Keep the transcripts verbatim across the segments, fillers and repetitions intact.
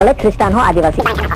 ᱵᱚᱞᱮ ᱠᱷᱨᱤᱥᱴᱟᱱ ᱦᱚᱸ ᱟᱹᱫᱤᱵᱟᱹᱥᱤ᱾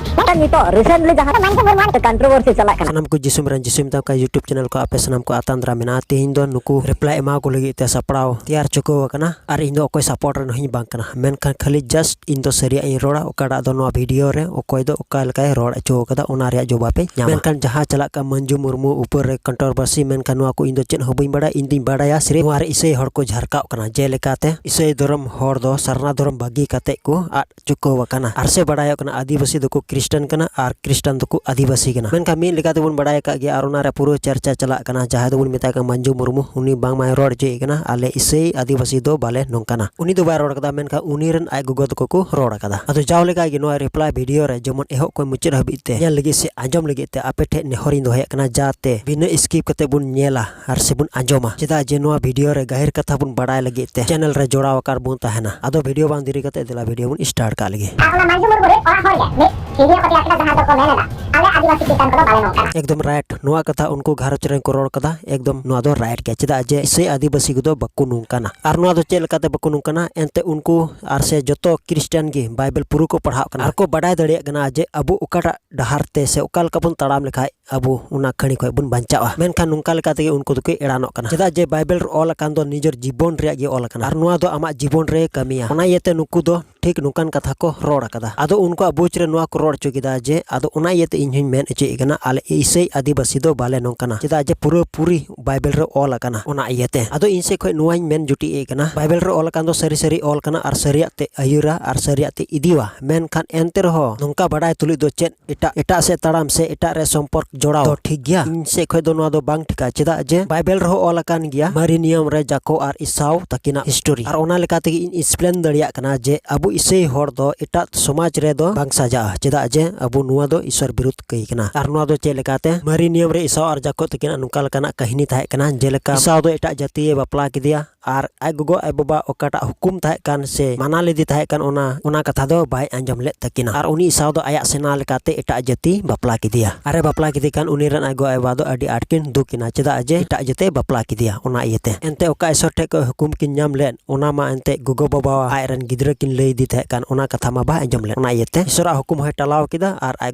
ᱱᱤᱛᱚᱜ recently ᱡᱟᱦᱟᱸ ᱢᱟᱱᱡᱩ ᱢᱩᱨᱢᱩ controversy ᱪᱟᱞᱟᱜ ᱠᱟᱱᱟ᱾ ᱥᱟᱱᱟᱢ ᱠᱚ ᱡᱤᱥᱩ ᱢᱮᱨᱟ ᱡᱤᱥᱩ ᱢᱮᱛᱟᱢ ᱠᱟᱱ YouTube channel ᱠᱚ ᱟᱯᱮ ᱥᱟᱱᱟᱢ ᱠᱚ ᱟᱛᱟᱝ ᱫᱟᱨᱟᱢ ᱢᱮᱱᱟᱜᱼᱟ᱾ ᱛᱮᱦᱮᱧ ᱫᱚ ᱱᱩᱠᱩ reply ᱮᱢᱟ ᱠᱚ ᱞᱟᱹᱜᱤᱫ ᱛᱮ ᱥᱟᱯᱲᱟᱣ ᱛᱮᱭᱟᱨ ᱪᱩᱠᱟᱹᱣ ᱟᱠᱟᱱᱟ᱾ ᱟᱨ ᱤᱧ ᱫᱚ ᱚᱠᱚᱭ support ᱨᱮᱱ ᱦᱚᱸᱧ ᱵᱟᱝ ᱠᱟᱱᱟ, ᱢᱮᱱᱠᱷᱟᱱ ᱠᱷᱟᱹᱞᱤ just ᱤᱧ ᱫᱚ ᱥᱟᱹᱨᱤᱭᱟᱜ ᱤᱧ ᱨᱚᱲᱟ᱾ ᱚᱠᱟᱴᱟᱜ ᱫᱚ ᱱᱚᱣᱟ video ᱨᱮ ᱚᱠᱚᱭ ᱫᱚ ᱚᱠᱟ ᱞᱮᱠᱟᱭ ᱨᱚᱲ ᱦᱚᱪᱚ ᱟᱠᱟᱫᱟ, ᱚᱱᱟ ᱨᱮᱭᱟᱜ ᱡᱚᱵᱟᱵ ᱮ ᱧᱟᱢᱟ᱾ ᱢᱮᱱᱠᱷᱟᱱ ᱡᱟᱦᱟᱸ ᱪᱟᱞᱟᱜ ᱠᱟᱱ ᱢᱟᱱᱡᱩ ᱢᱩᱨᱢᱩ ᱩᱯᱚᱨ ᱨᱮ controversy, ᱢᱮᱱᱠᱷᱟᱱ ᱱᱚᱣᱟ ᱠᱚ ᱤᱧ ᱫᱚ ᱪᱮᱫ ᱦᱚᱸ ᱵᱟᱹᱧ ᱵᱟᱲᱟᱭᱟ᱾ ᱤᱧ ᱫᱩᱧ ᱵᱟᱲᱟᱭᱟ ᱥᱤᱨᱤᱯ ᱱᱚᱣᱟ ᱨᱮ ᱤᱥᱟᱹᱭ ᱦᱚᱲ ᱠᱚ ᱡᱷᱟᱨᱠᱟᱜ ᱠᱟᱱᱟ, ᱡᱮᱞᱮᱠᱟᱛᱮ ᱤᱥᱟᱹᱭ ᱫᱷᱚᱨᱚᱢ ᱦᱚᱲ ᱫᱚ ᱥᱟᱨᱱᱟ ᱫᱷᱚᱨᱚᱢ ᱵᱟᱹᱜᱤ ᱠᱟᱛᱮ ᱠᱚ ᱟᱫ ᱪᱩᱠᱟᱹᱣ ᱟᱠᱟᱱᱟ᱾ ᱟᱨ ᱥᱮ ᱵᱟᱲᱟᱭᱚᱜ ᱠᱟᱱᱟ, ᱟᱹᱫᱤᱵᱟᱹᱥᱤ ᱫᱚᱠᱚ ᱠᱷᱨᱤᱥᱴᱟᱱ ᱠᱟᱱᱟ ᱟᱨ ᱠᱷᱨᱤᱥᱴᱟᱱ ᱫᱚᱠᱚ ᱟᱹᱫᱤᱵᱟᱹᱥᱤ ᱠᱟᱱᱟ᱾ ᱢᱮᱱᱠᱷᱟᱱ ᱢᱤᱫ ᱞᱮᱠᱟ ᱛᱮᱵᱚᱱ ᱵᱟᱲᱟᱭ ᱟᱠᱟᱫ ᱜᱮᱭᱟ, ᱟᱨ ᱚᱱᱟ ᱨᱮ ᱯᱩᱨᱟᱹ ᱪᱟᱨᱪᱟ ᱪᱟᱞᱟᱜ ᱠᱟᱱᱟ, ᱡᱟᱦᱟᱸᱭ ᱫᱚᱵᱚᱱ ᱢᱮᱛᱟᱭ ᱠᱟᱱᱟ ᱢᱟᱱᱡᱩ ᱢᱩᱨᱢᱩ, ᱩᱱᱤ ᱵᱟᱝᱢᱟᱭ ᱨᱚᱲ ᱦᱚᱪᱚᱭᱮᱫ ᱠᱟᱱᱟ ᱟᱞᱮ ᱤᱥᱟᱹᱭ ᱟᱹᱫᱤᱵᱟᱹᱥᱤ ᱫᱚ ᱵᱟᱞᱮ ᱱᱚᱝᱠᱟᱱᱟ᱾ ᱩᱱᱤ ᱫᱚ ᱵᱟᱭ ᱨᱚᱲ ᱠᱟᱫᱟ, ᱢᱮᱱᱠᱷᱟᱱ ᱩᱱᱤ ᱨᱮᱱ ᱟᱡ ᱜᱚᱜᱚ ᱛᱟᱠᱚ ᱠᱚ ᱨᱚᱲ ᱟᱠᱟᱫᱟ᱾ ᱟᱫᱚ ᱡᱟᱣ ᱞᱮᱠᱟ ᱜᱮ ᱱᱚᱣᱟ reply video ᱨᱮ ᱡᱮᱢᱚᱱ ᱮᱦᱚᱵ ᱠᱷᱚᱱ ᱢᱩᱪᱟᱹᱫ ᱦᱟᱹᱵᱤᱡ ᱛᱮ ᱧᱮᱞ ᱞᱟᱹᱜᱤᱫ ᱥᱮ ᱟᱸᱡᱚᱢ ᱞᱟᱹᱜᱤᱫ ᱛᱮ ᱟᱯᱮ ᱴᱷᱮᱱ ᱱᱮᱦᱚᱨᱤᱧ ᱫᱚᱦᱚᱭᱮᱫ ᱠᱟᱱᱟ, ᱡᱟᱛᱮ ᱵᱤᱱᱟᱹ skip ᱠᱟᱛᱮ ᱵᱚᱱ ᱧᱮᱞᱟ ᱟᱨ ᱥᱮᱵᱚᱱ ᱟᱸᱡᱚᱢᱟ, ᱪᱮᱫᱟᱜ ᱡᱮ ᱱᱚᱣᱟ video ᱨᱮ ᱜᱟᱹᱦᱤᱨ ᱠᱟᱛᱷᱟ ᱵᱚᱱ ᱵᱟᱲᱟᱭ ᱞᱟᱹᱜᱤᱫ ᱛᱮ channel ᱨᱮ ᱡᱚᱲᱟᱣ ᱟᱠᱟᱨ ᱵᱚᱱ ᱛᱟᱦᱮᱱᱟ᱾ ᱟᱫᱚ video ᱵᱟᱝ ᱫᱮᱨᱤ ᱠᱟᱛᱮ ᱫᱮᱞᱟ video ᱵᱚᱱ start ᱠᱟᱜ ᱞᱮᱜᱮ᱾ ᱟᱨ ᱚᱱᱟ ᱢᱟᱱᱡᱩ ᱢᱩᱨᱢᱩ ᱨᱮᱱ ᱚᱲᱟᱜ ᱦᱚᱲ ᱜᱮ ᱢᱤᱫ video ᱠᱚ ᱛᱮᱭᱟᱨ ᱠᱮᱫᱟ, ᱡᱟᱦᱟᱸ ᱫᱚᱠᱚ ᱢᱮᱱ ᱮᱫᱟ, "ᱟᱞᱮ ᱟᱹᱫᱤᱵᱟᱹᱥᱤ ᱠᱷᱨᱤᱥᱴᱟᱱ ᱠᱚᱫᱚ ᱵᱟᱞᱮ ᱱᱚᱝᱠᱟᱱᱟ᱾" ᱮᱠᱫᱚᱢ right, ᱱᱚᱣᱟ ᱠᱟᱛᱷᱟ ᱩᱱᱠᱩ ᱜᱷᱟᱨᱚᱸᱡᱽ ᱨᱮᱱ ᱠᱚ ᱨᱚᱲ ᱠᱟᱫᱟ, ᱮᱠᱫᱚᱢ ᱱᱚᱣᱟ ᱫᱚ right ᱜᱮ, ᱪᱮᱫᱟᱜ ᱡᱮ ᱤᱥᱟᱹᱭ ᱟᱹᱫᱤᱵᱟᱹᱥᱤ ᱠᱚᱫᱚ ᱵᱟᱠᱚ ᱱᱚᱝᱠᱟᱱᱟ᱾ ᱟᱨ ᱱᱚᱣᱟ ᱫᱚ ᱪᱮᱫ ᱞᱮᱠᱟᱛᱮ ᱵᱟᱠᱚ ᱱᱚᱝᱠᱟᱱᱟ? ᱮᱱᱛᱮ ᱩᱱᱠᱩ ᱟᱨ ᱥᱮ ᱡᱚᱛᱚ ᱠᱷᱨᱤᱥᱴᱟᱱ ᱜᱮ ᱵᱟᱭᱵᱮᱞ ᱯᱩᱨᱟᱹ ᱠᱚ ᱯᱟᱲᱦᱟᱜ ᱠᱟᱱᱟ ᱟᱨ ᱠᱚ ᱵᱟᱰᱟᱭ ᱫᱟᱲᱮᱭᱟᱜ ᱠᱟᱱᱟ ᱡᱮ ᱟᱵᱚ ᱚᱠᱟᱴᱟᱜ ᱰᱟᱦᱟᱨ ᱛᱮ ᱥᱮ ᱚᱠᱟ ᱞᱮᱠᱟ ᱵᱚᱱ ᱛᱟᱲᱟᱢ ᱞᱮᱠᱷᱟᱡ ᱟᱵᱚ ᱚᱱᱟ ᱠᱷᱟᱹᱲᱤ ᱠᱷᱚᱡ ᱵᱚᱱ ᱵᱟᱧᱪᱟᱜᱼᱟ᱾ ᱢᱮᱱᱠᱷᱟᱱ ᱱᱚᱝᱠᱟ ᱞᱮᱠᱟ ᱛᱮᱜᱮ ᱩᱱᱠᱩ ᱫᱚᱠᱚ ᱮᱲᱟᱱᱚᱜ ᱠᱟᱱᱟ, ᱪᱮᱫᱟᱜ ᱡᱮ ᱵᱟᱭᱵᱮᱞ ᱨᱮ ᱚᱞ ᱟᱠᱟᱱ ᱫᱚ ᱱᱤᱡᱮᱨ ᱡᱤᱵᱚᱱ ᱨᱮᱭᱟᱜ ᱜᱮ ᱚᱞ ᱟᱠᱟᱱᱟ, ᱟᱨ ᱱᱚᱣᱟ ᱫᱚ ᱟᱢᱟᱜ ᱡᱤᱵᱚᱱ ᱨᱮ ᱠᱟᱹᱢᱤᱭᱟ᱾ ᱚᱱᱟ ᱤᱭᱟᱹᱛᱮ ᱱᱩᱠᱩ ᱫᱚ ᱴᱷᱤᱠ ᱱᱚᱝᱠᱟᱱ ᱠᱟᱛᱷᱟ ᱠᱚ ᱨᱚᱲ ᱟᱠᱟᱫᱟ᱾ ᱟᱫᱚ ᱩᱱᱠᱩᱣᱟᱜ ᱵᱩᱡᱽ ᱨᱮ ᱱᱚᱣᱟ ᱠᱚ ᱨᱚᱲ ᱦᱚᱪᱚ ᱠᱮᱫᱟ ᱡᱮ, ᱟᱫᱚ ᱚᱱᱟ ᱤᱭᱟᱹᱛᱮ ᱤᱧ ᱦᱚᱧ ᱢᱮᱱ ᱦᱚᱪᱚᱭᱮᱫ ᱠᱟᱱᱟ, ᱟᱞᱮ ᱤᱥᱟᱹᱭ ᱟᱹᱫᱤᱵᱟᱹᱥᱤ ᱫᱚ ᱵᱟᱞᱮ ᱱᱚᱝᱠᱟᱱᱟ, ᱪᱮᱫᱟᱜ ᱡᱮ ᱯᱩᱨᱟᱹ ᱯᱩᱨᱤ ᱵᱟᱭᱵᱮᱞ ᱨᱮ ᱚᱞ ᱟᱠᱟᱱᱟ᱾ ᱚᱱᱟ ᱤᱭᱟᱹᱛᱮ ᱟᱫᱚ ᱤᱧ ᱥᱮᱫ ᱠᱷᱚᱡ ᱱᱚᱣᱟᱧ ᱢᱮᱱ ᱡᱩᱴᱤᱡ ᱮᱫ ᱠᱟᱱᱟ, ᱵᱟᱭᱵᱮᱞ ᱨᱮ ᱚᱞ ᱟᱠᱟᱱ ᱫᱚ ᱥᱟᱹᱨᱤ ᱥᱟᱹᱨᱤ ᱚᱞ ᱠᱟᱱᱟ ᱟᱨ ᱥᱟᱹᱨᱤᱭᱟᱜ ᱛᱮ ᱟᱹᱭᱩᱨᱟ ᱟᱨ ᱥᱟᱹᱨᱤᱭᱟᱜ ᱛᱮ ᱤᱫᱤᱣᱟ᱾ ᱢᱮᱱᱠᱷᱟᱱ ᱮᱱᱛᱮ ᱨᱮᱦᱚᱸ ᱱᱚᱝᱠᱟ ᱵᱟᱰᱟᱭ ᱛᱩᱞᱩᱡ ᱫᱚ ᱪᱮᱫ ᱮᱴᱟᱜ, ᱮᱴᱟᱜ ᱥᱮᱫ ᱛᱟᱲᱟᱢ ᱥᱮ ᱮᱴᱟᱜ ᱨᱮ ᱥᱚᱢᱯᱚᱨᱠ ᱡᱚᱲᱟᱣ ᱫᱚ ᱴᱷᱤᱠ ᱜᱮᱭᱟ? ᱤᱧ ᱥᱮᱫ ᱠᱷᱚᱡ ᱫᱚ ᱱᱚᱣᱟ ᱫᱚ ᱵᱟᱝ ᱴᱷᱤᱠᱟ, ᱪᱮᱫᱟᱜ ᱡᱮ ᱵᱟᱭᱵᱮᱞ ᱨᱮᱦᱚᱸ ᱚᱞ ᱟᱠᱟᱱ ᱜᱮᱭᱟ ᱢᱟᱨᱮ ᱱᱤᱭᱚᱢ ᱨᱮ ᱡᱟᱠᱚᱵ ᱟᱨ ᱤᱥᱟᱣ ᱛᱟᱹᱠᱤᱱᱟᱜ history᱾ ᱟᱨ ᱚᱱᱟ ᱞᱮᱠᱟ ᱛᱮᱜᱮ ᱤᱧ explain ᱫᱟᱲᱮᱭᱟᱜ ᱠᱟᱱᱟ ᱡᱮ ᱟᱵᱚ ᱤᱥᱟᱹᱭ ᱦᱚᱲ ᱫᱚ ᱮᱴᱟᱜ ᱥᱚᱢᱟᱡᱽ ᱨᱮᱫᱚ ᱵᱟᱝ ᱥᱟᱡᱟᱜᱼᱟ, ᱪᱮᱫᱟᱜ ᱡᱮ ᱟᱵᱚ ᱱᱚᱣᱟ ᱫᱚ ᱤᱥᱚᱨ ᱵᱤᱨᱩᱫᱷ ᱠᱟᱹᱭ ᱠᱟᱱᱟ᱾ ᱟᱨ ᱱᱚᱣᱟ ᱫᱚ ᱪᱮᱫ ᱞᱮᱠᱟᱛᱮ? ᱢᱟᱨᱮ ᱱᱤᱭᱚᱢ ᱨᱮ ᱤᱥᱟᱣ ᱟᱨ ᱡᱟᱠᱚᱵ ᱛᱟᱹᱠᱤᱱᱟᱜ ᱱᱚᱝᱠᱟ ᱞᱮᱠᱟᱱᱟᱜ ᱠᱟᱹᱦᱱᱤ ᱛᱟᱦᱮᱸ ᱠᱟᱱᱟ, ᱡᱮᱞᱮᱠᱟ ᱤᱥᱟᱣ ᱫᱚ ᱮᱴᱟᱜ ᱡᱟᱹᱛᱤᱭᱮ ᱵᱟᱯᱞᱟ ᱠᱮᱫᱮᱭᱟ, ᱟᱨ ᱟᱡ ᱜᱚᱜᱚ ᱟᱡ ᱵᱟᱵᱟ ᱚᱠᱟᱴᱟᱜ ᱦᱩᱠᱩᱢ ᱛᱟᱦᱮᱸ ᱠᱟᱱ ᱥᱮ ᱢᱟᱱᱟ ᱞᱮᱫᱮ ᱛᱟᱦᱮᱸ ᱠᱟᱱ, ᱚᱱᱟ ᱚᱱᱟ ᱠᱟᱛᱷᱟ ᱫᱚ ᱵᱟᱭ ᱟᱸᱡᱚᱢ ᱞᱮᱫ ᱛᱟᱹᱠᱤᱱᱟ᱾ ᱟᱨ ᱩᱱᱤ ᱥᱟᱶ ᱫᱚ ᱟᱭᱟᱜ ᱥᱟᱱᱟ ᱞᱮᱠᱟᱛᱮ ᱮᱴᱟᱜ ᱡᱟᱹᱛᱤ ᱵᱟᱯᱞᱟ ᱠᱮᱫᱮᱭᱟ᱾ ᱟᱨᱮ ᱵᱟᱯᱞᱟ ᱠᱮᱫᱮ ᱠᱷᱟᱱ ᱩᱱᱤ ᱨᱮᱱ ᱟᱡ ᱜᱚ ᱟᱡ ᱵᱟᱵᱟ ᱫᱚ ᱟᱹᱰᱤ ᱟᱸᱴ ᱠᱤᱱ ᱫᱩᱠ ᱮᱱᱟ, ᱪᱮᱫᱟᱜ ᱡᱮ ᱮᱴᱟᱜ ᱡᱟᱹᱛᱤ ᱵᱟᱯᱞᱟ ᱠᱮᱫᱮᱭᱟ᱾ ᱚᱱᱟ ᱤᱭᱟᱹᱛᱮ ᱮᱱᱛᱮ ᱚᱠᱟ ᱤᱥᱚᱨ ᱴᱷᱮᱡ ᱠᱷᱚᱱ ᱦᱩᱠᱩᱢ ᱠᱤᱱ ᱧᱟᱢ ᱞᱮᱫ, ᱚᱱᱟ ᱢᱟ ᱮᱱᱛᱮ ᱜᱚᱜᱚ ᱵᱟᱵᱟ ᱟᱡ ᱨᱮᱱ ᱜᱤᱫᱽᱨᱟᱹ ᱠᱤᱱ ᱞᱟᱹᱭ ᱤᱫᱤ ᱛᱟᱦᱮᱸ ᱠᱟᱱ, ᱚᱱᱟ ᱠᱟᱛᱷᱟ ᱢᱟ ᱵᱟᱭ ᱟᱸᱡᱚᱢ ᱞᱮᱫ᱾ ᱚᱱᱟ ᱤᱭᱟᱹᱛᱮ ᱤᱥᱚᱨᱟᱜ ᱦᱩᱠᱩᱢ ᱦᱚᱸᱭ ᱴᱟᱞᱟᱣ ᱠᱮᱫᱟ ᱟᱨ ᱟᱡ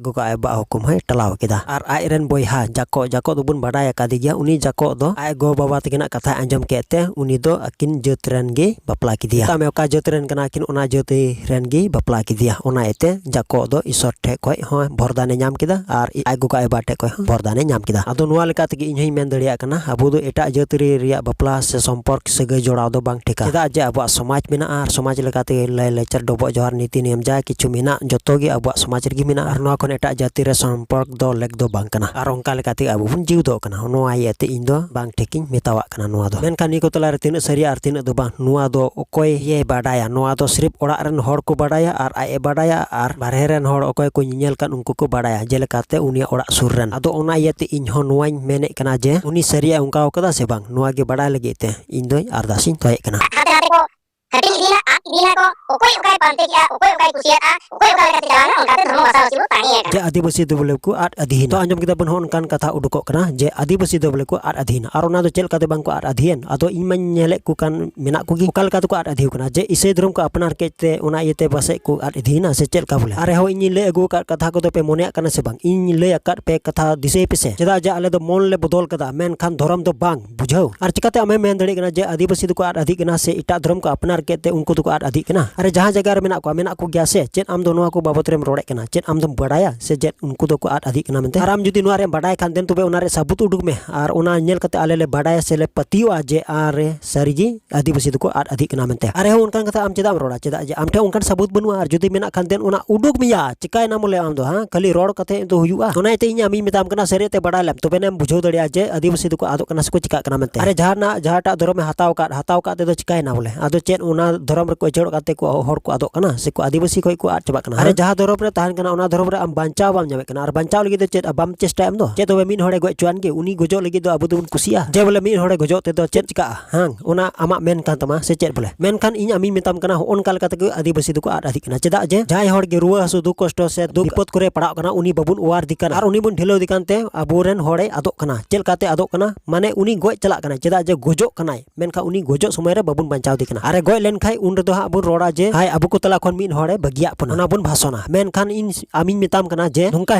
ᱜᱚᱜᱚ ᱟᱡ ᱵᱟᱵᱟᱜ ᱦᱩᱠᱩᱢ ᱦᱚᱸᱭ ᱴᱟᱞᱟᱣ ᱠᱮᱫᱟ᱾ ᱟᱨ ᱟᱡ ᱨᱮᱱ ᱵᱚᱭᱦᱟ ᱡᱟᱠᱚ, ᱡᱟᱠᱚ ᱫᱚᱵᱚᱱ ᱵᱟᱰᱟᱭ ᱟᱠᱟᱫᱮ ᱜᱮᱭᱟ, ᱩᱱᱤ ᱡᱟᱠᱚ ᱫᱚ ᱟᱡ ᱜᱚ ᱵᱟᱵᱟ ᱛᱟᱹᱠᱤᱱᱟᱜ ᱠᱟᱛᱷᱟᱭ ᱟᱸᱡᱚᱢ ᱠᱮᱫ ᱛᱮ ᱩᱱᱤ ᱫᱚ ᱟᱹᱠᱤᱱ ᱡᱟᱹᱛ ᱨᱮᱱ ᱜᱮ ᱵᱟᱯᱞᱟ ᱠᱮᱫᱮᱭᱟ᱾ ᱢᱮᱛᱟᱜ ᱢᱮ ᱚᱠᱟ ᱡᱟᱹᱛ ᱨᱮᱱ ᱠᱟᱱᱟ ᱠᱤᱱ, ᱚᱱᱟ ᱡᱟᱹᱛ ᱨᱮᱱ ᱜᱮ ᱵᱟᱯᱞᱟ ᱠᱮᱫᱮᱭᱟ᱾ ᱚᱱᱟ ᱤᱭᱟᱹᱛᱮ ᱡᱟᱠᱚ ᱫᱚ ᱤᱥᱚᱨ ᱴᱷᱮᱡ ᱠᱷᱚᱡ ᱦᱚᱸ ᱵᱚᱨᱫᱟᱱᱮ ᱧᱟᱢ ᱠᱮᱫᱟ ᱟᱨ ᱟᱡ ᱜᱚᱜᱚ ᱟᱡ ᱵᱟᱵᱟ ᱴᱷᱮᱡ ᱠᱷᱚᱡ ᱦᱚᱸ ᱵᱚᱨᱫᱟᱱᱮ ᱧᱟᱢ ᱠᱮᱫᱟ᱾ ᱟᱫᱚ ᱱᱚᱣᱟ ᱞᱮᱠᱟ ᱛᱮᱜᱮ ᱤᱧ ᱦᱚᱧ ᱢᱮᱱ ᱫᱟᱲᱮᱭᱟᱜ ᱠᱟᱱᱟ, ᱟᱵᱚ ᱫᱚ ᱮᱴᱟᱜ ᱡᱟᱹᱛ ᱨᱮ ᱨᱮᱭᱟᱜ ᱵᱟᱯᱞᱟ ᱥᱮ ᱥᱚᱢᱯᱚᱨᱠ ᱥᱟᱹᱜᱟᱹᱭ ᱡᱚᱲᱟᱣ ᱫᱚ ᱵᱟᱝ ᱴᱷᱤᱠᱟ᱾ ᱪᱮᱫᱟᱜ ᱡᱮ ᱟᱵᱚᱣᱟᱜ ᱥᱚᱢᱟᱡᱽ ᱢᱮᱱᱟᱜᱼᱟ ᱟᱨ ᱥᱚᱢᱟᱡᱽ ᱞᱮᱠᱟᱛᱮ ᱞᱟᱭ ᱞᱟᱠᱪᱟᱨ, ᱰᱚᱵᱚᱜ ᱡᱚᱦᱟᱨ, ᱱᱤᱛᱤ ᱱᱤᱭᱚᱢ ᱡᱟ ᱠᱤᱪᱷᱩ ᱢᱮᱱᱟᱜ, ᱡᱚᱛᱚ ᱜᱮ ᱟᱵᱚᱣᱟᱜ ᱥᱚᱢᱟᱡᱽ ᱨᱮᱜᱮ ᱢᱮᱱᱟᱜᱼᱟ᱾ ᱟᱨ ᱱᱚᱣᱟ ᱠᱷᱚᱱ ᱮᱴᱟᱜ ᱡᱟᱹᱛᱤ ᱨᱮ ᱥᱚᱢᱯᱚᱨᱠ ᱫᱚ ᱞᱮᱠ ᱫᱚ ᱵᱟᱝ ᱠᱟᱱᱟ᱾ ᱟᱨ ᱚᱱᱠᱟ ᱞᱮᱠᱟᱛᱮ ᱟᱵᱚ ᱵᱚᱱ ᱡᱤᱣᱫᱚᱜ ᱠᱟᱱᱟ᱾ ᱱᱚᱣᱟ ᱤᱭᱟᱹᱛᱮ ᱤᱧ ᱫᱚ ᱵᱟᱝ ᱴᱷᱤᱠᱤᱧ ᱢᱮᱛᱟᱣᱟᱜ ᱠᱟᱱᱟ ᱱᱚᱣᱟ ᱫᱚ᱾ ᱢᱮᱱᱠᱷᱟᱱ ᱱᱤᱭᱟᱹ ᱠᱚ ᱛᱟᱞᱟᱨᱮ ᱛᱤᱱᱟᱹᱜ ᱥᱟᱹᱨᱤᱭᱟ ᱟᱨ ᱛᱤᱱᱟᱹᱜ ᱫᱚ ᱵᱟᱝ, ᱱᱚᱣᱟ ᱫᱚ ᱚᱠᱚᱭ ᱮ ᱵᱟᱰᱟᱭᱟ? ᱱᱚᱣᱟ ᱫᱚ ᱥᱤᱨᱤᱯ ᱚᱲᱟᱜ ᱨᱮᱱ ᱦᱚᱲ ᱠᱚ ᱵᱟᱰᱟᱭᱟ ᱟᱨ ᱟᱡ ᱮ ᱵᱟᱰᱟᱭᱟ ᱟᱨ ᱵᱟᱨᱦᱮ ᱨᱮᱱ ᱦᱚᱲ ᱚᱠᱚᱭ ᱠᱚ ᱧᱮᱧᱮᱞ ᱠᱟᱱ ᱩᱱᱠᱩ ᱠᱚ ᱵᱟᱰᱟᱭᱟ, ᱡᱮᱞᱮᱠᱟᱛᱮ ᱩᱱᱤᱭᱟᱜ ᱚᱲᱟᱜ ᱥᱩᱨ ᱨᱮᱱ᱾ ᱟᱫᱚ ᱚᱱᱟ ᱤᱭᱟᱹᱛᱮ ᱤᱧ ᱦᱚᱸ ᱱᱚᱣᱟᱧ ᱢᱮᱱᱮᱫ ᱠᱟᱱᱟ ᱡᱮ ᱩᱱᱤ ᱥᱟᱹᱨᱤᱭᱟᱜ ᱚᱱᱠᱟᱣ ᱠᱟᱫᱟ ᱥᱮ ᱵᱟᱝ, ᱱᱚᱣᱟ ᱜᱮ ᱵᱟᱰᱟᱭ ᱞᱟᱹᱜᱤᱫ ᱛᱮ ᱤᱧ ᱫᱚᱧ ᱟᱨᱫᱟᱥ ᱤᱧ ᱫᱚᱦᱚᱭᱮᱫ ᱠᱟᱱᱟ᱾ ᱦᱟᱱᱛᱮ ᱱᱟᱛᱮ ᱠᱚ ᱦᱟᱹᱴᱤᱧ ᱤᱫᱤᱭᱮᱱᱟ, ᱟᱫ ᱤᱫᱤᱭᱮᱱᱟ ᱠᱚ, ᱚᱠᱚᱭ ᱚᱠᱟᱭ ᱯᱟᱱᱛᱮ ᱠᱮᱜᱼᱟ, ᱚᱠᱚᱭ ᱚᱠᱟᱭ ᱠᱩᱥᱤᱭᱟᱫᱼᱟ, ᱚᱠᱚᱭ ᱚᱠᱟ ᱞᱮᱠᱟᱛᱮ ᱪᱟᱞᱟᱣᱱᱟ, ᱚᱱᱠᱟᱛᱮ ᱫᱷᱚᱨᱢᱚ ᱵᱷᱟᱥᱟ ᱦᱚᱸ ᱵᱚ ᱛᱟᱦᱮᱸᱭᱮᱱᱟ᱾ ᱡᱮ ᱟᱹᱫᱤᱵᱟᱹᱥᱤ ᱫᱚ ᱵᱚᱞᱮ ᱠᱚ ᱟᱫ ᱟᱹᱫᱷᱤᱭᱮᱱᱟ᱾ ᱛᱚ ᱟᱸᱡᱚᱢ ᱠᱮᱫᱟ ᱵᱚᱱ, ᱦᱚᱸ ᱚᱱᱠᱟᱱ ᱠᱟᱛᱷᱟ ᱩᱰᱩᱠᱚᱜ ᱠᱟᱱᱟ ᱡᱮ ᱟᱹᱫᱤᱵᱟᱹᱥᱤ ᱫᱚ ᱵᱚᱞᱮ ᱠᱚ ᱟᱫ ᱟᱹᱫᱷᱤᱭᱮᱱᱟ᱾ ᱟᱨ ᱚᱱᱟ ᱫᱚ ᱪᱮᱫ ᱞᱮᱠᱟᱛᱮ ᱵᱟᱝ ᱠᱚ ᱟᱫ ᱟᱹᱫᱷᱤᱭᱮᱱ? ᱟᱫᱚ ᱤᱧ ᱢᱟᱧ ᱧᱮᱞᱮᱫ ᱠᱚ ᱠᱟᱱ ᱢᱮᱱᱟᱜ ᱠᱚᱜᱮ, ᱚᱠᱟ ᱞᱮᱠᱟ ᱛᱮᱠᱚ ᱟᱫ ᱟᱹᱫᱷᱤ ᱠᱟᱱᱟ, ᱡᱮ ᱤᱥᱟᱹᱭ ᱫᱷᱚᱨᱚᱢ ᱠᱚ ᱟᱯᱱᱟᱨ ᱠᱮᱫ ᱛᱮ ᱚᱱᱟ ᱤᱭᱟᱹᱛᱮ ᱯᱟᱥᱮᱡ ᱠᱚ ᱟᱫ ᱟᱹᱫᱷᱤᱭᱮᱱᱟ ᱥᱮ ᱪᱮᱫ ᱞᱮᱠᱟ ᱵᱚᱞᱮ? ᱟᱨᱦᱚᱸ ᱤᱧᱤᱧ ᱞᱟᱹᱭ ᱟᱹᱜᱩ ᱟᱠᱟᱫ ᱠᱟᱛᱷᱟ ᱠᱚᱫᱚ ᱯᱮ ᱢᱚᱱᱮᱭᱟᱜ ᱠᱟᱱᱟ ᱥᱮ ᱵᱟᱝ? ᱤᱧ ᱞᱟᱹᱭ ᱟᱠᱟᱫ ᱯᱮ ᱠᱟᱛᱷᱟ ᱫᱤᱥᱟᱹᱭ ᱯᱮᱥᱮ, ᱪᱮᱫᱟᱜ ᱡᱮ ᱟᱞᱮ ᱫᱚ ᱢᱚᱱ ᱞᱮ ᱵᱚᱫᱚᱞ ᱠᱟᱫᱟ, ᱢᱮᱱᱠᱷᱟᱱ ᱫᱷᱚᱨᱚᱢ ᱫᱚ ᱵᱟᱝ᱾ ᱵᱩᱡᱷᱟᱹᱣ? ᱟᱨ ᱪᱤᱠᱟᱛᱮ ᱟᱢᱮᱢ ᱢᱮᱱ ᱫᱟᱲᱮᱭᱟᱜ ᱠᱟᱱᱟ ᱡᱮ ᱟᱹᱫᱤᱵᱟᱹᱥᱤ ᱫᱚᱠᱚ ᱟᱫ ᱟᱹᱫᱷᱤᱜ ᱠᱟᱱᱟ ᱥᱮ ᱮᱴᱟᱜ ᱫᱷᱚᱨᱚᱢ ᱠᱚ ᱟᱯᱱᱟᱨ ᱠᱮᱫ ᱛᱮ ᱩᱱᱠᱩ ᱫᱚᱠᱚ ᱟᱫ ᱟᱹᱫᱷᱤᱜ ᱠᱟᱱᱟ? ᱟᱨᱮ, ᱡᱟᱦᱟᱸ ᱡᱟᱭᱜᱟ ᱨᱮ ᱢᱮᱱᱟᱜ ᱠᱚᱣᱟ, ᱢᱮᱱᱟᱜ ᱠᱚ ᱜᱮᱭᱟ ᱥᱮ? ᱪᱮᱫ ᱟᱢ ᱫᱚ ᱱᱚᱣᱟ ᱠᱚ ᱵᱟᱵᱚᱛ ᱨᱮᱢ ᱨᱚᱲᱮᱫ ᱠᱟᱱᱟ? ᱪᱮᱫ ᱟᱢ ᱫᱚᱢ ᱵᱟᱰᱟᱭᱟ ᱥᱮ ᱪᱮᱫ ᱩᱱᱠᱩ ᱫᱚᱠᱚ ᱟᱫ ᱟᱹᱫᱷᱤᱜ ᱠᱟᱱᱟ ᱢᱮᱱᱛᱮ? ᱟᱨ ᱟᱢ ᱡᱩᱫᱤ ᱱᱚᱣᱟ ᱨᱮᱢ ᱵᱟᱰᱟᱭ ᱠᱷᱟᱱ, ᱫᱮᱱ ᱛᱚᱵᱮ ᱚᱱᱟ ᱨᱮᱭᱟᱜ ᱥᱟᱹᱵᱩᱛ ᱩᱰᱩᱠ ᱢᱮ᱾ ᱟᱨ ᱚᱱᱟ ᱧᱮᱞ ᱠᱟᱛᱮ ᱟᱞᱮ ᱞᱮ ᱵᱟᱰᱟᱭᱟ ᱥᱮ ᱞᱮ ᱯᱟᱹᱛᱭᱟᱹᱜᱼᱟ ᱡᱮ ᱟᱨ ᱥᱟᱹᱨᱤ ᱜᱮ ᱟᱹᱫᱤᱵᱟᱹᱥᱤ ᱫᱚᱠᱚ ᱟᱫ ᱟᱹᱫᱷᱤᱜ ᱠᱟᱱᱟ ᱢᱮᱱᱛᱮ᱾ ᱟᱨᱮ ᱦᱚᱸ, ᱚᱱᱠᱟᱱ ᱠᱟᱛᱷᱟ ᱟᱢ ᱪᱮᱫᱟᱜ ᱮᱢ ᱨᱚᱲᱟ? ᱪᱮᱫᱟᱜ ᱡᱮ ᱟᱢ ᱴᱷᱮᱱ ᱚᱱᱠᱟᱱ ᱥᱟᱹᱵᱩᱛ ᱵᱟᱹᱱᱩᱜᱼᱟ᱾ ᱟᱨ ᱡᱩᱫᱤ ᱢᱮᱱᱟᱜ ᱠᱷᱟᱱ, ᱫᱮᱱ ᱚᱱᱟ ᱩᱰᱩᱠ ᱢᱮᱭᱟ᱾ ᱪᱤᱠᱟᱭᱮᱱᱟ ᱵᱚᱞᱮ ᱟᱢ ᱫᱚ, ᱦᱮᱸ? ᱠᱷᱟᱹᱞᱤ ᱨᱚᱲ ᱠᱟᱛᱮ ᱫᱚ ᱦᱩᱭᱩᱜᱼᱟ? ᱚᱱᱟ ᱤᱭᱟᱹᱛᱮ ᱤᱧ ᱟᱢᱤᱧ ᱢᱮᱛᱟᱢ ᱠᱟᱱᱟ, ᱥᱟᱹᱨᱤ ᱛᱮ ᱵᱟᱰᱟᱭ ᱞᱮᱢ, ᱛᱚᱵᱮ ᱱᱮᱢ ᱵᱩᱡᱷᱟᱹᱣ ᱫᱟᱲᱮᱭᱟᱜᱼᱟ ᱡᱮ ᱟᱹᱫᱤᱵᱟᱹᱥᱤ ᱫᱚᱠᱚ ᱟᱫᱚᱜ ᱠᱟᱱᱟ ᱥᱮᱠᱚ ᱪᱤᱠᱟᱜ ᱠᱟᱱᱟ ᱢᱮᱱᱛᱮ᱾ ᱟᱨᱮ, ᱡᱟᱦᱟᱱᱟᱜ, ᱡᱟᱦᱟᱸᱴᱟᱜ ᱫᱷᱚᱨᱚᱢᱮ ᱦᱟᱛᱟᱣ ᱟᱠᱟᱫ, ᱦᱟᱛᱟᱣ ᱟᱠᱟᱫ ᱛᱮᱫᱚ ᱪᱤᱠᱟᱭᱮᱱᱟ ᱵᱚᱞᱮ? ᱟᱫᱚ ᱪᱮᱫ ᱚᱱᱟ ᱫᱷᱚᱨᱚᱢ ᱨᱮᱠᱚ ᱩᱪᱟᱹᱲᱚᱜ ᱠᱟᱛᱮ ᱠᱚ ᱦᱚᱲ ᱠᱚ ᱟᱫᱚᱜ ᱠᱟᱱᱟ ᱥᱮ ᱠᱚ ᱟᱹᱫᱤᱵᱟᱹᱥᱤ ᱠᱷᱚᱱ ᱠᱚ ᱟᱫ ᱪᱟᱵᱟᱜ ᱠᱟᱱᱟ᱾ ᱟᱨ ᱡᱟᱦᱟᱸ ᱫᱷᱚᱨᱚᱢ ᱨᱮ ᱛᱟᱦᱮᱱ ᱠᱟᱱᱟ, ᱚᱱᱟ ᱫᱷᱚᱨᱚᱢ ᱨᱮ ᱟᱢ ᱵᱟᱧᱪᱟᱣ ᱵᱟᱢ ᱧᱟᱢᱮᱫ ᱠᱟᱱᱟ᱾ ᱟᱨ ᱵᱟᱧᱪᱟᱣ ᱞᱟᱹᱜᱤᱫ ᱫᱚ ᱪᱮᱫ? ᱟᱢ ᱵᱟᱢ ᱪᱮᱥᱴᱟᱭᱟ ᱮᱢ ᱫᱚ᱾ ᱪᱮᱫ ᱛᱚᱵᱮ ᱢᱤᱫ ᱦᱚᱲᱮ ᱜᱚᱡ ᱦᱚᱪᱚᱣᱟᱱ ᱜᱮ, ᱩᱱᱤ ᱜᱚᱡᱚᱜ ᱞᱟᱹᱜᱤᱫ ᱫᱚ ᱟᱵᱚ ᱫᱚᱵᱚᱱ ᱠᱩᱥᱤᱭᱟᱜᱼᱟ ᱡᱮ ᱵᱚᱞᱮ ᱢᱤᱫ ᱦᱚᱲᱮ ᱜᱚᱡᱚᱜ ᱛᱮᱫᱚ ᱪᱮᱫ ᱪᱤᱠᱟᱹᱜᱼᱟ? ᱦᱟᱝ, ᱚᱱᱟ ᱟᱢᱟᱜ ᱢᱮᱱ ᱠᱟᱱ ᱛᱟᱢᱟ ᱥᱮ ᱪᱮᱫ ᱵᱚᱞᱮ? ᱢᱮᱱᱠᱷᱟᱱ ᱤᱧ ᱟᱢᱤᱧ ᱢᱮᱛᱟᱢ ᱠᱟᱱᱟ, ᱦᱚᱸᱜᱼᱚ ᱱᱚᱝᱠᱟ ᱞᱮᱠᱟ ᱛᱮᱜᱮ ᱟᱹᱫᱤᱵᱟᱹᱥᱤ ᱫᱚᱠᱚ ᱟᱫ ᱟᱫᱤᱜ ᱠᱟᱱᱟ᱾ ᱪᱮᱫᱟᱜ ᱡᱮ ᱡᱟᱦᱟᱸᱭ ᱦᱚᱲ ᱜᱮ ᱨᱩᱣᱟᱹ ᱦᱟᱹᱥᱩ, ᱫᱩᱠ ᱠᱚᱥᱴᱚ ᱥᱮ ᱫᱩᱠ ᱵᱤᱯᱚᱫ ᱠᱚᱨᱮ ᱯᱟᱲᱟᱣ ᱠᱟᱱᱟ, ᱩᱱᱤ ᱵᱟᱵᱚᱱ ᱚᱣᱟᱨ ᱫᱤ ᱠᱟᱱᱟ ᱟᱨ ᱩᱱᱤ ᱵᱚᱱ ᱰᱷᱤᱞᱟᱹᱣ ᱫᱤ ᱠᱟᱱᱛᱮ ᱟᱵᱚᱨᱮᱱ ᱦᱚᱲᱮ ᱟᱫᱚᱜ ᱠᱟᱱᱟ᱾ ᱪᱮᱫ ᱞᱮᱠᱟᱛᱮ ᱟᱫᱚᱜ ᱠᱟᱱᱟ? ᱢᱟᱱᱮ ᱩᱱᱤ ᱜᱚᱡ ᱪᱟᱞᱟᱜ ᱠᱟᱱᱟᱭ, ᱪᱮᱫᱟᱜ ᱡᱮ ᱜᱚᱡᱚᱜ ᱠᱟᱱᱟᱭ, ᱢᱮᱱᱠᱷᱟᱱ ᱩᱱᱤ ᱜᱚᱡᱚᱜ ᱥᱚᱢᱚᱭ ᱨᱮ ᱵᱟᱵᱚᱱ ᱵᱟᱧᱪᱟᱣ ᱫᱤ ᱠᱟᱱᱟ᱾ ᱟᱨᱮ ᱜᱚᱡ ᱞᱮᱱᱠᱷᱟᱱ ᱩᱱ ᱨᱮᱫᱚ ᱦᱟᱸᱜ ᱵᱚᱱ ᱨᱚᱲᱟ ᱡᱮ, ᱦᱟᱭ, ᱟᱵᱚ ᱠᱚ ᱛᱟᱞᱟ ᱠᱷᱚᱱ ᱢᱤᱫ ᱦᱚᱲᱮ ᱵᱟᱹᱜᱤᱭᱟᱜ ᱵᱚᱱᱟ, ᱚᱱᱟ ᱵᱚᱱ ᱵᱷᱟᱥᱚᱱᱟ᱾ ᱢᱮᱱᱠᱷᱟᱱ ᱤᱧ ᱟᱢᱤᱧ ᱢᱮᱛᱟᱢ ᱠᱟᱱᱟ ᱡᱮ ᱱᱚᱝᱠᱟ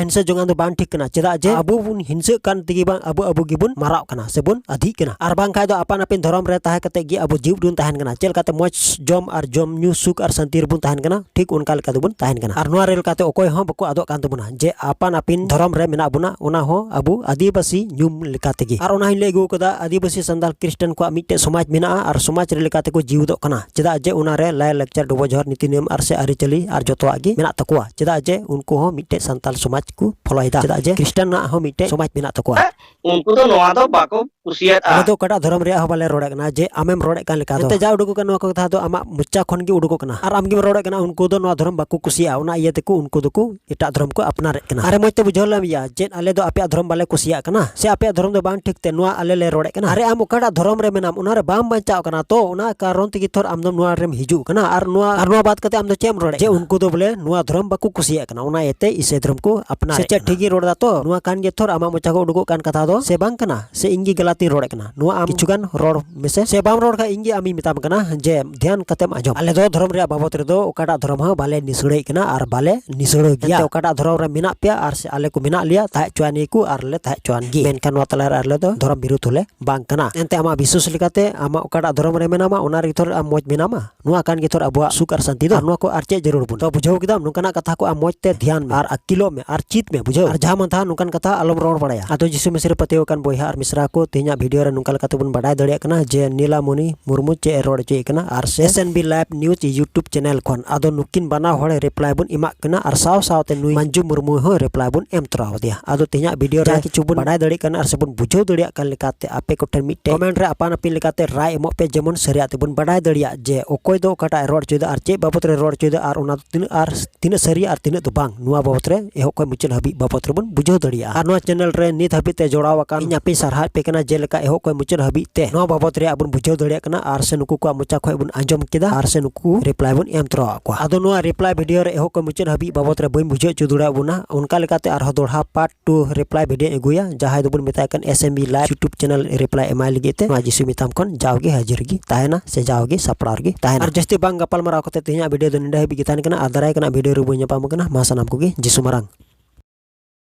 ᱦᱤᱝᱥᱟᱹ ᱡᱚᱝᱟᱱ ᱫᱚ ᱵᱟᱝ ᱴᱷᱤᱠ ᱠᱟᱱᱟ᱾ ᱪᱮᱫᱟᱜ ᱡᱮ ᱟᱵᱚ ᱵᱚᱱ ᱦᱤᱝᱥᱟᱹᱜ ᱠᱟᱱ ᱛᱮᱜᱮ ᱵᱟᱝ ᱟᱵᱚ ᱟᱵᱚ ᱜᱮᱵᱚᱱ ᱢᱟᱨᱟᱜ ᱠᱟᱱᱟ ᱥᱮᱵᱚᱱ ᱟᱫᱷᱤᱜ ᱠᱟᱱᱟ᱾ ᱟᱨ ᱵᱟᱝᱠᱷᱟᱡ ᱫᱚ ᱟᱯᱟᱱ ᱟᱹᱯᱤᱱ ᱫᱷᱚᱨᱚᱢ ᱨᱮ ᱛᱟᱦᱮᱸ ᱠᱟᱛᱮ ᱜᱮ ᱟᱵᱚ ᱡᱤᱣᱤᱫ ᱵᱚᱱ ᱛᱟᱦᱮᱱ ᱠᱟᱱᱟ᱾ ᱪᱮᱫ ᱞᱮᱠᱟᱛᱮ ᱢᱚᱡᱽ ᱡᱚᱢ ᱟᱨ ᱡᱚᱢ ᱧᱩ ᱥᱩᱠ ᱟᱨ ᱥᱟᱱᱛᱤ ᱨᱮᱵᱚᱱ ᱛᱟᱦᱮᱱ ᱠᱟᱱᱟ, ᱴᱷᱤᱠ ᱚᱱᱠᱟ ᱞᱮᱠᱟ ᱛᱮᱵᱚᱱ ᱛᱟᱦᱮᱱ ᱠᱟᱱᱟ᱾ ᱟᱨ ᱱᱚᱣᱟ ᱨᱮ ᱞᱮᱠᱟᱛᱮ ᱚᱠᱚᱭ ᱦᱚᱸ ᱵᱟᱠᱚ ᱟᱫᱚᱜ ᱠᱟᱱ ᱛᱟᱵᱚᱱᱟ ᱡᱮ ᱟᱯᱟᱱ ᱟᱹᱯᱤᱱ ᱫᱷᱚᱨᱚᱢ ᱨᱮ ᱢᱮᱱᱟᱜ ᱵᱚᱱᱟ, ᱚᱱᱟ ᱦᱚᱸ ᱟᱵᱚ ᱟᱹᱫᱤᱵᱟᱹᱥᱤ ᱧᱩᱢ ᱞᱮᱠᱟ ᱛᱮᱜᱮ᱾ ᱟᱨ ᱚᱱᱟ ᱦᱚᱸᱧ ᱞᱟᱹᱭ ᱟᱹᱜᱩ ᱠᱟᱫᱟ, ᱟᱹᱫᱤᱵᱟᱹᱥᱤ ᱥᱟᱱᱛᱟᱲ ᱠᱷᱨᱤᱥᱴᱟᱱ ᱠᱚᱣᱟᱜ ᱢᱤᱫᱴᱮᱡ ᱥᱚᱢᱟᱡᱽ ᱢᱮᱱᱟᱜᱼᱟ ᱟᱨ ᱥᱚᱢᱟᱡᱽ ᱨᱮ ᱞᱮᱠᱟ ᱛᱮᱠᱚ ᱡᱤᱣᱤᱫᱚᱜ ᱠᱟᱱᱟ᱾ ᱪᱮᱫᱟᱜ ᱡᱮ ᱚᱱᱟ ᱨᱮ ᱞᱟᱭ ᱞᱟᱠᱪᱟᱨ, ᱰᱚᱵᱚ ᱡᱚᱦᱟᱨ, ᱱᱤᱛᱤ ᱱᱤᱭᱚᱢ ᱟᱨ ᱥᱮ ᱟᱹᱨᱤᱪᱟᱹᱞᱤ ᱟᱨ ᱡᱚᱛᱚᱣᱟᱜ ᱜᱮ ᱢᱮᱱᱟᱜ ᱛᱟᱠᱚᱣᱟ᱾ ᱪᱮᱫᱟᱜ ᱡᱮ ᱩᱱᱠᱩ ᱦᱚᱸ ᱢᱤᱫᱴᱮᱡ ᱥᱟᱱᱛᱟᱲ ᱥᱚᱢᱟᱡᱽ ᱠᱚ ᱯᱷᱚᱞᱚᱭᱮᱫᱟ᱾ ᱪᱮᱫᱟᱜ ᱡᱮ ᱠᱷᱨᱤᱥᱴᱟᱱᱟᱜ ᱦᱚᱸ ᱢᱤᱫᱴᱮᱡ ᱥᱚᱢᱟᱡᱽ ᱢᱮᱱᱟᱜ ᱛᱟᱠᱚᱣᱟ᱾ ᱩᱱᱠᱩ ᱫᱚ ᱱᱚᱣᱟ ᱫᱚ ᱵᱟᱠᱚ ᱠᱩᱥᱤᱭᱟᱫᱼᱟ᱾ ᱟᱞᱮ ᱫᱚ ᱚᱠᱟᱴᱟᱜ ᱫᱷᱚᱨᱚᱢ ᱨᱮᱭᱟᱜ ᱦᱚᱸ ᱵᱟᱞᱮ ᱨᱚᱲᱮᱫ ᱠᱟᱱᱟ ᱡᱮ ᱟᱢᱮᱢ ᱨᱚᱲᱮᱫ ᱠᱟᱱ ᱞᱮᱠᱟ ᱫᱚ᱾ ᱮᱱᱛᱮ ᱡᱟ ᱩᱰᱩᱠᱚᱜ ᱠᱟᱱᱟ ᱱᱚᱣᱟ ᱠᱚ ᱠᱟᱛᱷᱟ ᱫᱚ ᱟᱢᱟᱜ ᱢᱚᱪᱟ ᱠᱷᱚᱱ ᱜᱮ ᱩᱰᱩᱠᱚᱜ ᱠᱟᱱᱟ᱾ ᱟᱨ ᱟᱢ ᱜᱮᱢ ᱨᱚᱲᱮᱫ ᱠᱟᱱᱟ ᱩᱱᱠᱩ ᱫᱚ ᱱᱚᱣᱟ ᱫᱷᱚᱨᱚᱢ ᱵᱟᱠᱚ ᱠᱩᱥᱤᱭᱟᱜᱼᱟ, ᱚᱱᱟ ᱤᱭᱟᱹ ᱛᱮᱠᱚ ᱩᱱᱠᱩ ᱫᱚᱠᱚ ᱮᱴᱟᱜ ᱫᱷᱚᱨᱚᱢ ᱠᱚ ᱟᱯᱱᱟᱨᱮᱫ ᱠᱟᱱᱟ᱾ ᱟᱨᱮ ᱢᱚᱡᱽ ᱛᱮ ᱵᱩᱡᱷᱟᱹᱣ ᱞᱮᱢ ᱭᱟ, ᱪᱮᱫ ᱟᱞᱮ ᱫᱚ ᱟᱯᱮᱭᱟᱜ ᱫᱷᱚᱨᱚᱢ ᱵᱟᱞᱮ ᱠᱩᱥᱤᱭᱟᱜ ᱠᱟᱱᱟ ᱥᱮ ᱟᱯᱮᱭᱟᱜ ᱫᱷᱚᱨᱚᱢ ᱫᱚ ᱵᱟᱝ ᱴᱷᱤᱠ ᱛᱮ ᱱᱚᱣᱟ ᱟᱞᱮ ᱞᱮ ᱨᱚᱲᱮᱫ ᱠᱟᱱᱟ? ᱟᱨᱮ ᱟᱢ ᱚᱠᱟᱴᱟᱜ ᱫᱷᱚᱨᱚᱢ ᱨᱮ ᱢᱮᱱᱟᱢ ᱚᱱᱟ ᱨᱮ ᱵᱟᱢ ᱵᱟᱧᱪᱟᱣ ᱠᱟᱱᱟ ᱛᱚ, ᱚᱱᱟ ᱠᱟᱨᱚᱱ ᱛᱮᱜᱮ ᱛᱷᱚᱨ ᱟᱢ ᱫᱚ ᱱᱚᱣᱟ ᱨᱮᱢ ᱦᱤᱡᱩᱜ ᱠᱟᱱᱟ᱾ ᱟᱨ ᱱᱚᱣᱟ, ᱟᱨ ᱱᱚᱣᱟ ᱵᱟᱫ ᱠᱟᱛᱮ ᱟᱢ ᱫᱚ ᱪᱮᱫ ᱮᱢ ᱨᱚᱲᱮᱫ ᱡᱮ ᱠᱟᱱᱟ? ᱩᱱᱠᱩ ᱫᱚ ᱵᱚᱞᱮ ᱱᱚᱣᱟ ᱫᱷᱚᱨᱚᱢ ᱵᱟᱠᱚ ᱠᱩᱥᱤᱭᱟᱜ ᱠᱟᱱᱟ, ᱚᱱᱟ ᱤᱭᱟᱹᱛᱮ ᱤᱥᱟᱹᱭ ᱫᱷᱚᱨᱚᱢ ᱠᱚ ᱟᱯᱱᱟᱨᱮᱫ ᱥᱮ ᱪᱮᱫ ᱠᱟᱱᱟ᱾ ᱴᱷᱤᱠ ᱜᱤᱧ ᱨᱚᱲ ᱮᱫᱟ ᱛᱚ? ᱱᱚᱣᱟ ᱠᱟᱱ ᱜᱮ ᱛᱷᱚᱨ ᱟᱢᱟᱜ ᱢᱚᱪᱟ ᱠᱷᱚᱱ ᱩᱰᱩᱠᱚᱜ ᱠᱟᱱ ᱠᱟᱛᱷᱟ ᱫᱚ, ᱥᱮ ᱵᱟᱝ ᱠᱟᱱᱟ? ᱥᱮ ᱤᱧ ᱜᱮ ᱜᱟᱞᱟᱛᱤᱧ ᱨᱚᱲᱮᱫ ᱠᱟᱱᱟ? ᱱᱚᱣᱟ ᱟᱢ ᱠᱤᱪᱷᱩ ᱜᱟᱱ ᱨᱚᱲ ᱢᱮᱥᱮ, ᱥᱮ ᱵᱟᱢ ᱨᱚᱲ ᱠᱷᱟᱡ ᱤᱧ ᱜᱮ ᱟᱢᱤᱧ ᱢᱮᱛᱟᱢ ᱠᱟᱱᱟ ᱡᱮ ᱫᱷᱮᱭᱟᱱ ᱠᱟᱛᱮᱢ ᱟᱸᱡᱚᱢ᱾ ᱟᱞᱮ ᱫᱚ ᱫᱷᱚᱨᱚᱢ ᱨᱮᱭᱟᱜ ᱵᱟᱵᱚᱛ ᱨᱮᱫᱚ ᱚᱠᱟᱴᱟᱜ ᱫᱷᱚᱨᱚᱢ ᱦᱚᱸ ᱵᱟᱞᱮ ᱱᱤᱥᱲᱟᱹᱭ ᱠᱟᱱᱟ ᱟᱨ ᱵᱟᱞᱮ ᱱᱤᱥᱲᱟᱹ ᱜᱮᱭᱟ᱾ ᱮᱱᱛᱮ ᱚᱠᱟᱴᱟᱜ ᱫᱷᱚᱨᱚᱢ ᱨᱮ ᱢᱮᱱᱟᱜ ᱯᱮᱭᱟ ᱟᱨ ᱥᱮ ᱟᱞᱮ ᱠᱚ ᱢᱮᱱᱟᱜ ᱞᱮᱭᱟ, ᱛᱟᱦᱮᱸ ᱦᱚᱪᱚᱣᱟᱱ ᱜᱮᱠᱚ ᱟᱨ ᱞᱮ ᱛᱟᱦᱮᱸ ᱦᱚᱪᱚᱣᱟᱱ ᱜᱮ᱾ ᱢᱮᱱᱠᱷᱟᱱ ᱱᱚᱣᱟ ᱛᱟᱞᱟ ᱨᱮ ᱟᱞᱮ ᱫᱚ ᱫᱷᱚᱨᱚᱢ ᱵᱤᱨᱩᱫᱷ ᱦᱚᱸᱞᱮ ᱵᱟᱝ ᱠᱟᱱᱟ᱾ ᱮᱱᱛᱮ ᱟᱢᱟᱜ ᱵᱤᱥᱥᱟᱹᱥ ᱞᱮᱠᱟᱛᱮ ᱟᱢᱟᱜ ᱚᱠᱟᱴᱟᱜ ᱫᱷᱚᱨᱚᱢ ᱨᱮ ᱢᱮᱱᱟᱢᱟ, ᱚᱱᱟ ᱨᱮᱜᱮ ᱛᱷᱚᱨ ᱟᱢ ᱢᱚᱡᱽ ᱢᱮᱱᱟᱢᱟ᱾ ᱱᱚᱣᱟ ᱠᱟᱱ ᱜᱮ ᱛᱷᱚᱨ ᱟᱵᱚᱣᱟᱜ ᱥᱩᱠ ᱟᱨ ᱥᱟᱱᱛᱤ ᱫᱚ᱾ ᱟᱨ ᱱᱚᱣᱟ ᱠᱚ ᱟᱨ ᱪᱮᱫ ᱡᱟᱹᱨᱩᱲ ᱵᱚᱱᱟ? ᱛᱚ ᱵᱩᱡᱷᱟᱹᱣ ᱠᱮᱫᱟᱢ, ᱱᱚᱝᱠᱟᱱᱟᱜ ᱠᱟᱛᱷᱟ ᱠᱚ ᱟᱢ ᱢᱚᱡᱽ ᱛᱮ ᱫᱷᱮᱭᱟᱱ ᱢᱮ ᱟᱨ ᱟᱹᱠᱤᱞᱚᱜ ᱢᱮ ᱟᱨ ᱪᱮᱫ ᱢᱮ, ᱵᱩᱡᱷᱟᱹᱣ? ᱟᱨ ᱡᱟᱦᱟᱸ ᱢᱟᱱ ᱛᱟᱦᱟᱸ ᱱᱚᱝᱠᱟᱱ ᱠᱟᱛᱷᱟ ᱟᱞᱚᱢ ᱨᱚᱲ ᱵᱟᱲᱟᱭᱟ᱾ ᱟᱫᱚ ᱡᱤᱥᱩ ᱢᱮᱥᱤ ᱨᱮ ᱯᱟᱹᱛᱭᱟᱹᱣ ᱟᱠᱟᱱ ᱵᱚᱭᱦᱟ ᱟᱨ ᱢᱤᱥᱨᱟ ᱠᱚ, ᱛᱮᱦᱮᱧᱟᱜ ᱵᱷᱤᱰᱤᱭᱳ ᱨᱮ ᱱᱚᱝᱠᱟ ᱞᱮᱠᱟ ᱛᱮᱵᱚᱱ ᱵᱟᱰᱟᱭ ᱫᱟᱲᱮᱭᱟᱜ ᱠᱟᱱᱟ ᱡᱮ ᱱᱤᱞᱟᱢᱚᱱᱤ ᱢᱩᱨᱢᱩ ᱪᱮᱫ ᱮ ᱨᱚᱲ ᱦᱚᱪᱚᱭᱮᱫ ᱠᱟᱱᱟ ᱟᱨ ᱥᱮ S N B Live News YouTube channel ᱠᱷᱚᱱ᱾ ᱟᱫᱚ ᱱᱩᱠᱤᱱ ᱵᱟᱱᱟ ᱦᱚᱲ ᱨᱤᱯᱞᱟᱭ ᱵᱚᱱ ᱮᱢᱟᱜ ᱠᱟᱱᱟ ᱟᱨ ᱥᱟᱶ ᱥᱟᱶᱛᱮ ᱱᱩᱭ ᱢᱟᱱᱡᱩ ᱢᱩᱨᱢᱩ ᱦᱚᱸ ᱨᱤᱯᱞᱟᱭ ᱵᱚᱱ ᱮᱢ ᱛᱚᱨᱟ ᱟᱫᱮᱭᱟ᱾ ᱟᱫᱚ ᱛᱮᱦᱮᱧᱟᱜ ᱵᱷᱤᱰᱤᱭᱳ ᱨᱮ ᱡᱟ ᱠᱤᱪᱷᱩ ᱵᱚᱱ ᱵᱟᱰᱟᱭ ᱫᱟᱲᱮᱭᱟᱜ ᱠᱟᱱᱟ ᱟᱨ ᱥᱮᱵᱚᱱ ᱵᱩᱡᱷᱟᱹᱣ ᱫᱟᱲᱮᱭᱟᱜ ᱠᱟᱱ ᱞᱮᱠᱟᱛᱮ ᱟᱯᱮ ᱠᱚᱴᱷᱮᱱ ᱢᱤᱫᱴᱮᱱ ᱠᱚᱢᱮᱱᱴ ᱨᱮ ᱟᱯᱟᱱ ᱟᱹᱯᱤᱱ ᱞᱮᱠᱟᱛᱮ ᱨᱟᱭ ᱮᱢᱚᱜ ᱯᱮ, ᱡᱮᱢᱚᱱ ᱥᱟᱹᱨᱤᱭᱟᱜ ᱛᱮᱵᱚᱱ ᱵᱟᱰᱟᱭ ᱫᱟᱲᱮᱭᱟᱜ ᱡᱮ ᱚᱠᱚᱭ ᱫᱚ ᱚᱠᱟᱴᱟᱜ ᱮ ᱨᱚᱲ ᱦᱚᱪᱚᱭᱮᱫᱟ ᱟᱨ ᱪᱮᱫ ᱵᱟᱵᱚᱛ ᱨᱮ ᱨᱚᱲ ᱦᱚᱪᱚᱭᱮᱫᱟ ᱟᱨ ᱚᱱᱟ ᱫᱚ ᱛᱤᱱᱟᱹᱜ ᱟᱨ ᱛᱤᱱᱟᱹᱜ ᱥᱟᱹᱨᱤᱭᱟ ᱟᱨ ᱛᱤᱱᱟᱹᱜ ᱫᱚ ᱵᱟᱝ, ᱱᱚᱣᱟ ᱵᱟᱵᱚᱛ ᱨᱮ ᱮᱦᱚᱵ ᱠᱷᱚᱱ ᱢᱩᱪᱟᱹᱫ ᱦᱟᱹᱵᱤᱡ ᱵᱟᱵᱚᱛ ᱨᱮᱵᱚᱱ ᱵᱩᱡᱷᱟᱹᱣ ᱫᱟᱲᱮᱭᱟᱜᱼᱟ᱾ ᱟᱨ ᱱᱚᱣᱟ ᱪᱮᱱᱮᱞ ᱨᱮ ᱱᱤᱛ ᱦᱟᱹᱵᱤᱡ ᱛᱮ ᱡᱚᱲᱟᱣ ᱟᱠᱟᱱ ᱤᱧ ᱟᱯᱮᱧ ᱥᱟᱨᱦᱟᱣᱮᱫ ᱯᱮ ᱠᱟᱱᱟ, ᱡᱮᱞᱮᱠᱟ ᱮᱦᱚᱵ ᱠᱷᱚᱱ ᱢᱩᱪᱟᱹᱫ ᱦᱟᱹᱵᱤᱡ ᱛᱮ ᱱᱚᱣᱟ ᱵᱟᱵᱚᱛ ᱨᱮ ᱟᱵᱚᱱ ᱵᱩᱡᱷᱟᱹᱣ ᱫᱟᱲᱮᱭᱟᱜ ᱠᱟᱱᱟ ᱟᱨ ᱥᱮ ᱱᱩᱠᱩ ᱠᱚᱣᱟᱜ ᱢᱚᱪᱟ ᱠᱷᱚᱱ ᱵᱚᱱ ᱟᱸᱡᱚᱢ ᱠᱮᱫᱟ ᱟᱨ ᱥᱮ ᱱᱩᱠᱩ ᱨᱤᱯᱞᱟᱭ ᱵᱚᱱ ᱮᱢ ᱛᱚᱨᱟᱣᱟᱫ ᱠᱚᱣᱟ᱾ ᱟᱫᱚ ᱱᱚᱣᱟ ᱨᱤᱯᱞᱟᱭ ᱵᱷᱤᱰᱤᱭᱳ ᱨᱮ ᱮᱦᱚᱵ ᱠᱷᱚᱱ ᱢᱩᱪᱟᱹᱫ ᱦᱟᱹᱵᱤᱡ ᱵᱟᱵᱚᱛ ᱨᱮ ᱵᱟᱹᱧ ᱵᱩᱡᱷᱟᱹᱣ ᱦᱚᱪᱚ ᱫᱟᱲᱮᱭᱟᱜ ᱵᱚᱱᱟ, ᱚᱱᱠᱟ ᱞᱮᱠᱟᱛᱮ ᱟᱨᱦᱚᱸ ᱫᱚᱲᱦᱟ ᱯᱟᱨᱴ ᱴᱩ ᱨᱤᱯᱞᱟᱭ ᱵᱷᱤᱰᱤᱭᱳ ᱟᱹᱜᱩᱭᱟ, ᱡᱟᱦᱟᱸᱭ ᱫᱚᱵᱚᱱ ᱢᱮᱛᱟᱭ ᱠᱟᱱ S M B live YouTube channel reply ᱮᱢᱟᱭ ᱞᱟᱹᱜᱤᱫ ᱛᱮ᱾ ᱱᱚᱣᱟ ᱡᱤᱥᱩ ᱢᱮᱛᱟᱢ ᱠᱷᱚᱱ ᱡᱟᱣᱜᱮ ᱦᱟᱹᱡᱤᱨ ᱜᱮ ᱛᱟᱦᱮᱱᱟ ᱥᱮ ᱡᱟᱣᱜᱮ ᱥᱟᱯᱲᱟᱣ ᱨᱮᱜᱮ ᱛᱟᱦᱮᱱᱟ᱾ ᱟᱨ ᱡᱟᱹᱥᱛᱤ ᱵᱟᱝ ᱜᱟᱯᱟᱞᱢᱟᱨᱟᱣ ᱠᱟᱛᱮ ᱛᱮᱦᱮᱧᱟᱜ ᱵᱷᱤᱰᱤᱭᱳ ᱫᱚ ᱱᱚᱰᱮ ᱦᱟᱹᱵᱤᱡ ᱜᱮ ᱛᱟᱦᱮᱱ ᱠᱟᱱᱟ᱾ ᱟᱨ ᱫᱟᱨᱟᱭ ᱠᱟᱱᱟ ᱵᱷᱤᱰᱤᱭᱳ ᱨᱮᱵᱚᱱ ᱧᱟᱯᱟᱢ ᱠᱟᱱᱟ᱾ ᱢᱟ ᱥᱟᱱᱟᱢ ᱠᱚᱜᱮ ᱡᱤᱥᱩ ᱢᱟᱨᱟᱝ᱾